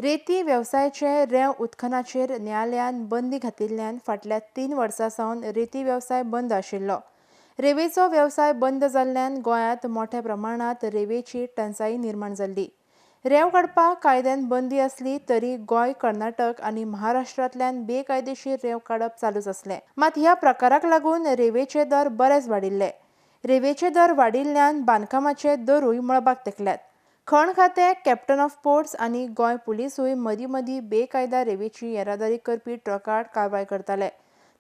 रेती वेवसायाचे रेंव उत्खनाचेर न्यायालयान बंदी घातिल्ल्यान फाटल्या 3 वर्सां सावन रेती वेवसाय बंद आशिल्लो. रेंवेचो वेवसाय बंद जाल्ल्यान गोंयांत मोठ्या प्रमाणांत रेंवेची टंचाई निर्माण जाल्ली. रेंव काडपाक कायद्यान बंदी आसली तरी गोंय, कर्नाटक आनी महाराष्ट्रांतल्यान बेकायदेशीर रेंव काडप चालूच आसलें. मात ह्या प्रकाराक लागून रेंवेचे दर बरेच वाडिल्ले. रेंवेचे दर वाडिल्ल्यान बांदकामाचे दरूय मळबाक तेंकल्यात. खण खातें, कॅप्टन ऑफ पोर्ट्स आनी गोंय पुलिसूय मदीं मदीं बेकायदा रेंवेची येरादारी करपी ट्रकांआड कारवाय करताले.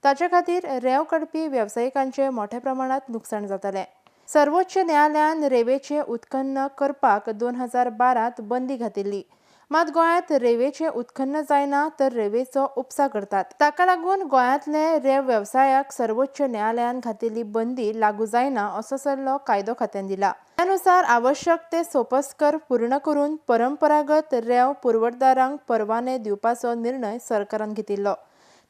ताचे खातीर रेंव काडपी वेवसायिकांचें मोठ्या प्रमाणांत लुकसाण जातालें. सर्वोच्च न्यायालयान रेंवेचें उत्खनन करपाक 2012त बंदी घातिल्ली. मात गोंयांत रेंवेचें उत्खनन जायना तर रेंवेचो उपसा करतात. ताका लागून गोंयांतले रेंव वेवसायाक सर्वोच्च न्यायालयान घातिल्ली बंदी लागू जायना असो सल्लो कायदो खात्यान दिला. त्यानुसार आवश्यक ते सोपस्कर पूर्ण करून परंपरागत रेंव पुरवठदारांक परवाने दिवपाचो निर्णय सरकारान घेतिल्लो.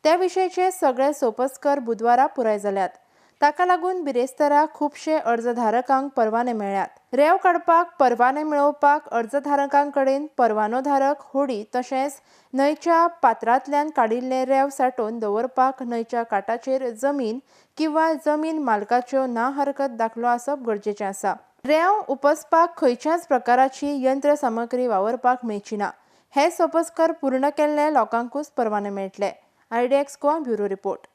त्या विशींचे सगळे सोपस्कर बुधवारा पुराय जाल्यात. ताका लागून बिरेस्तारा खुबशे अर्जधारकांक परवाने मेळ्ळ्यात. रेंव काडपाक परवाने मेळोवपाक अर्जधारकां कडेन परवानोधारक होडी तशेंच न्हंयच्या पात्रांतल्यान काडिल्ले रेंव सांठोवन दवरपाक न्हंयच्या काठाचेर जमीन किंवा जमीन मालकाच्यो ना हरकत दाखलो आसप गरजेचें आसा. रेंव उपसपाक खंयच्याच प्रकाराची यंत्र सामग्री वापरपाक मेळची ना. हे सोपस्कर पूर्ण केल्ले लोकांकूच परवाने मेळटले. IDX Goa, bureau report.